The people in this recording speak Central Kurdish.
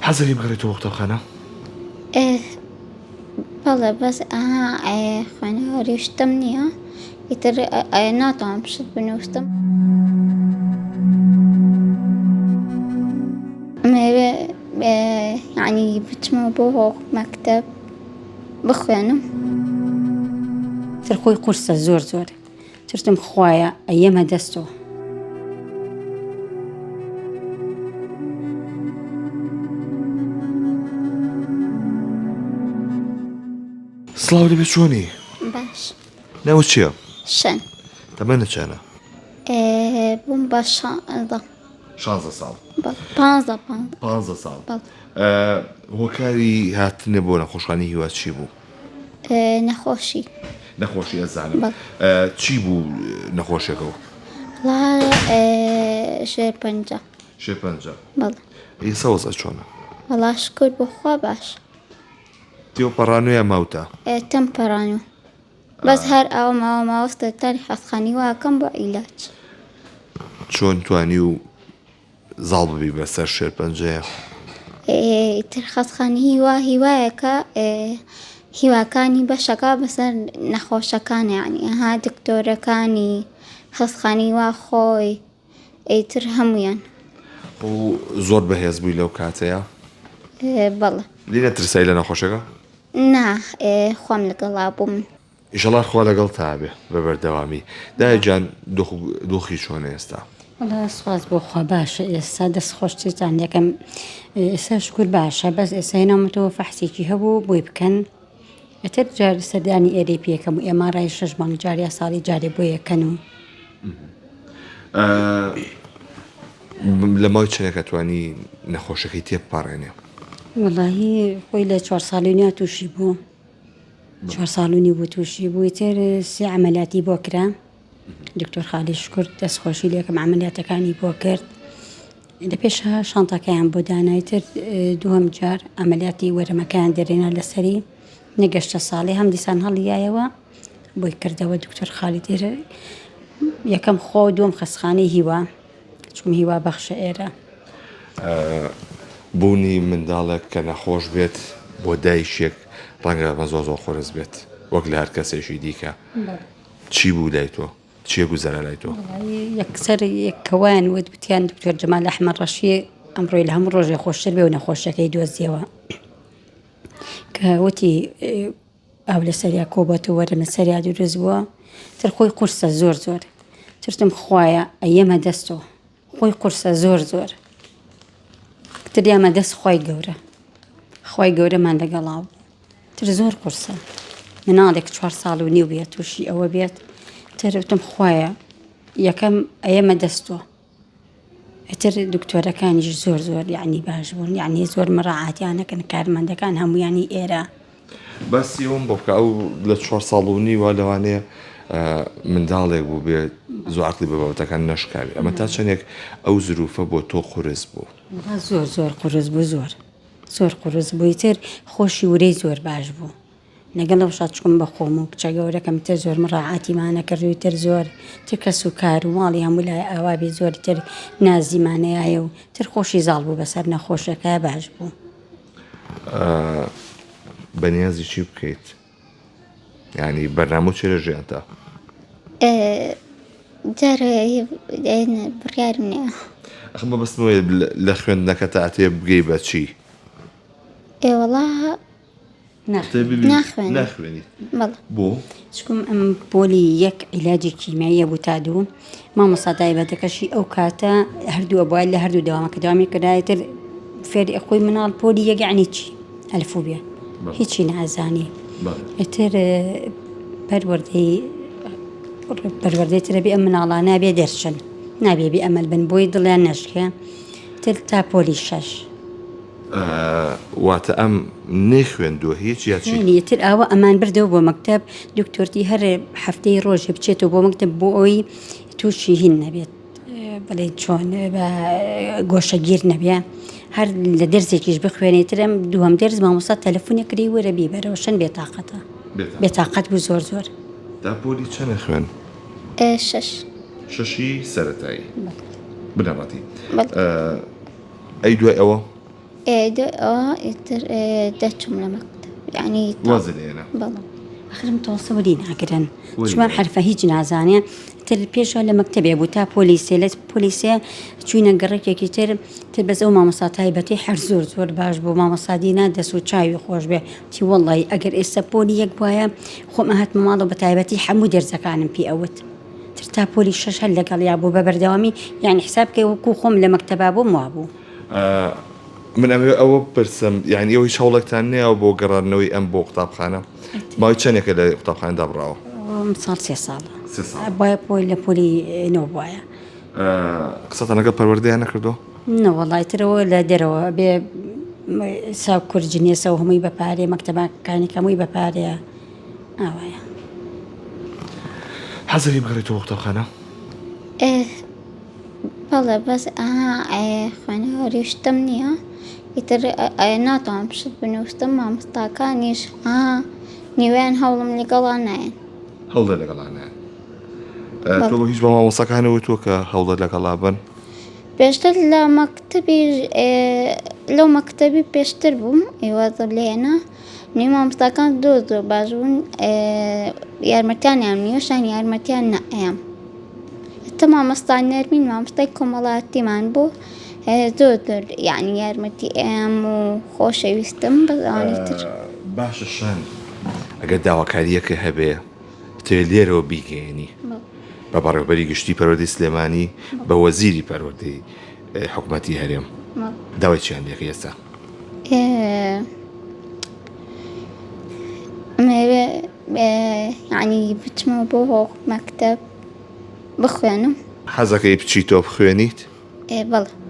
حەزەکەی بگەڕێیتەوە قوتابخانە؟ بەڵێ بەس ئەها خوێنەواری شتم نییە ئیتر ناتوانم شت بنووسم. ئەمەوێ یعنی بچمەوە بۆ مەکتەب بخوێنم. تر خۆی قورسە زۆر زۆر ترسم خوایە ئەیەمە دەستۆ. سڵاو لەبێ چۆنی؟ باش. ناوت چییە؟ شەن. تەمەنت چەنە؟ بووم بە شانزە. شانزە ساڵ. پانزە پانزە. پانزە ساڵ. هۆکاری هاتنە بۆ نەخۆشخانەی هیوا چی بوو؟ نەخۆشی. نەخۆشی ئەزانم چی بوو نەخۆشیەکە و؟ وەڵا شێرپەنجە. شێرپەنجە. بەڵێ. ئێستا وەزعت چۆنە؟ وەڵا شکور بۆ خوا باش. تێو پەڕانوو یا ماوتە؟ تەم پەڕانوو بەس هەر ئاوە ماوە ماوە سەرتانی خەستخانی واکەم بۆ عیلاج. چۆن توانی و زاڵ ببی بەسەر شێرپەنجەیە؟ ئیتر خەستخانی هیوا هیوایەکە هیواکانی بەشەکە بەسەر نەخۆشەکان یعنی ئەها دکتۆرەکانی خەستخانی وا خۆی ئیتر هەمویان. و زۆر بەهێز بووی لەو کاتەیە؟ بەڵێ. لێ نەترسای لە نەخۆشەکە؟ نا خۆم لەگەڵا بووم. ئیشەڵا خوا لەگەڵتا بێ بە بەردەوامی. دایە گیان دۆخ دۆخی چۆنە ئێستا؟ وەڵا سوپاس بۆ خوا باشە ئێستا دەست خۆش چیتان دەکەم ئێستا شکور باشە بەس ئێستا هێناومەتەوە فەحسێکی هەبوو بۆی بکەن ئەتر جار سەردانی ئێرەی پێکەم و ئێمە ڕای شەش مانگ جار یا ساڵی جارێ بۆ یەکەن و لە ماوەی چەندێکا توانی نەخۆشەکەی تێبپەڕێنێ؟ وەڵاهی خۆی لە چوار ساڵی نیا تووشی بوو چوار ساڵ و نیو بوو تووشی بوو ئیتر سێ عەمەلیاتی بۆ کرا دکتۆر خالی شکر دەست خۆشی لێکم عەمەلیاتەکانی بۆ کرد لە پێش شانتەکەیان بۆ دانای تر دووەم جار عەمەلیاتی وەرەمەکەیان دەرێنا لەسەری نەگەشتە ساڵی هەم دیسان هەڵیایەوە بۆی کردەوە دکتۆر خالی تر یەکەم خۆ دووەم خەسخانەی هیوا چون هیوا بەخشە ئێرە. بوونی منداڵێک کە نەخۆش بێت بۆ دایکێک ڕەنگە ئەمە زۆر زۆر قورس بێت وەک لە هەر کەسێکی دیکە چی بوو لای تۆ چیە گوزەرا لای تۆ؟ یەکسەر کەوایان وت وتیان دکتۆر جەمال ئەحمەد ڕەشی ئەمڕۆی لە هەموو ڕۆژێ خۆشتر بێ و نەخۆشیەکەی دۆزیەوە کە وتی ئاو لەسەریا کۆبەتەوە وەرم لەسەریا دروست بووە تر خۆی قورسە زۆر زۆر ترسم خوایە ئەیەمە دەستۆ خۆی قورسە زۆر زۆر تر یامە دەست خی گەورە خی گەورەمان لەگەڵا بوو تر زۆر قورسە مناڵێک چوار ساڵ و نیو بێت تووشی ئەوە بێت تر وتم خوایە یەکەم ئەیەمە دەستۆ ئیتر دکتۆرەکانیش زۆر زۆر یعنی باش بوون یعنی زۆر مەراعاتیانەکەن کارمەندەکان هەمویانی ئێرە. باسی ئەوم بۆ بکە ئەو لە چوار ساڵ و نیوە لەوانەیە منداڵێک بوو بێ زۆر عەقڵی بە بابەتەکان نەشکاوی ئەمە تا چەندێک ئەو زروفە بۆ تۆ قورس بوو؟ زۆر زۆر قورس بوو زۆر زۆر قورس بوو ئیتر خۆشی ورەی زۆر باش بوو لەگەڵ ئەوشا چووم بە خۆم و کچە گەورەکەم تر زۆر مڕاعاتیمانە کرد و تر زۆر تر کەس و کار و ماڵی هەموو لای ئاوا بێ زۆر تر نازیمانەیایە و تر خۆشی زاڵ بوو بەسەر نەخۆشەکە باش بوو. بەنیازی چی بکەیت؟ یانی بەرنامەو چیە لە ژیانتا؟ جارێ بڕیارم نییە. ئەخ مەبەستم ئەوەیە لە خوێندنەکەتا ئەتەوێ بگەی بە چی؟ ئێ وەڵا ناخوێنم. ناخوێنیت بۆ؟ چکم ئەم پۆلی یەک عیلاجی کیمیاییە بوو تا دوو مامۆستا تایبەتەکەشی ئەو کاتە هەردوو ئەبوایە لە هەردوو دەوامەکە دەوامی کردایە تر فێری خۆی مناڵ پۆلی یەک یعنی چی ئەلفوبێ هیچی نازانی ئیتر پەروەردەی پەروەردەی ترە بێ ئەم مناڵانە بێ دەرچن نابێ بێ ئەمەل بن بۆی دڵیان نەشکێ تر تا پۆلی شەش واتە ئەم نەیخوێندووە هیچ یا چی؟ خوێنی ئیتر ئاوا ئەمان بردەوە بۆ مەکتەب دکتۆرتی هەر هەفتەی ڕۆژێ بچێتەوە بۆ مەکتەب بۆ ئەوەی تووشی هین نەبێت بڵێ چۆن بە گۆشەگیر نەبێ هەر لە دەرسێکیش بخوێنێ تر ئەم دووەم دەرس مامۆستا تەلەفۆنێک کردی وەرە بیبەرەوە چەند بێتاقەتە بێتاقەت بوو زۆر زۆر. تا پۆلی چەنە خوێن؟ شەش. شەشی سەرەتایی بنەڕەتی. ئەی دوای ئەوە؟ ئێ دوای ئەوە ئیتر دەرچووم لە مەکتەب یانی وازت هێنا؟ بەڵێ. ئاخر متەوەسە وەری ناگرن چوار حەرفە هیچ نازانێ تر پێشەوە لە مەکتەبێ بوو تا پۆلی سێ لە پۆلی سێ چوینە گەڕەکێکی تر تر بەس ئەو مامۆستا تایبەتی هەر زۆر زۆر باش بوو مامۆستا دینا دەست و چاوی خۆش بێ تی وەڵی ئەگەر ئێستا پۆلی یەک بوایە خۆم ئەهاتمە ماڵەوە بە تایبەتی هەموو دەرزەکانم پێ ئەوت تر تا پۆلی شەش هەر لەگەڵیا بوو بە بەردەوامی یانی حساب کەی وەکوو خۆم لە مەکتەبا بووم وابوو. من ئەمەوێ ئەوە بپرسم یعنی ئێوە هیچ هەوڵێکتان نەیاوە بۆ گەڕاندنەوەی ئەم بۆ قوتابخانە؟ ماوەی چەندێکە لە قوتابخانە دابڕاوە؟ ئەمساڵ سێ ساڵە. سێ ساڵ. بایە پۆل لە پۆلی نۆ بوایە. قسەتان لەگەڵ پەروەردەیان نەکردووە؟ نەوەڵا ئیتر ئەوە لە دەرەوە بێ سا کورد جنێسەوە هەمووی بە پارەیە مەکتەبەکانی کە هەمووی بە پارەیە ئاوایە. حەزەکەی بگەڕێیتەوە قوتابخانە؟ بەڵێ بەس ئەها خوێنەواری و شتم نییە ئیتر ناتوانم شت بنووسم مامۆستاکانیش ئا نیوەیان هەوڵم لەگەڵا نایەن. هەوڵت لەگەڵا نایەن. تۆ هیچ بە مامۆستاکانت وتووە کە هەوڵت لەگەڵا بن؟ پێشتر لە مەکتەبی لەو مەکتەبی پێشتر بووم ئیوازم لێ هێنا نوێ مامۆستاکان زۆر زۆر باش بوون یارمەتیانیان نیوەشان یارمەتیان نەئەیام تا مامۆستا نەرمین مامۆستای کۆمەڵایەتیمان بوو زۆر زۆر یعنی یارمەتی ئەیام و خۆشەویستم بەس ئەوانی تر باشە شان ئەگەر داواکارییەکە هەبێ بتەوێت لێرەوە بیگەیەنی بە بەڕێوەبەری گشتی پەروەردەی سلێمانی بە وەزیری پەروەردەی حکومەتی هەرێم داوای چیان لێکە ئێستا؟ ئەمەوێ یعنی بچمەوە بۆ مەکتەب بخوێنم. حەزەکەی بچیتەوە بخوێنیت؟ بەڵێ.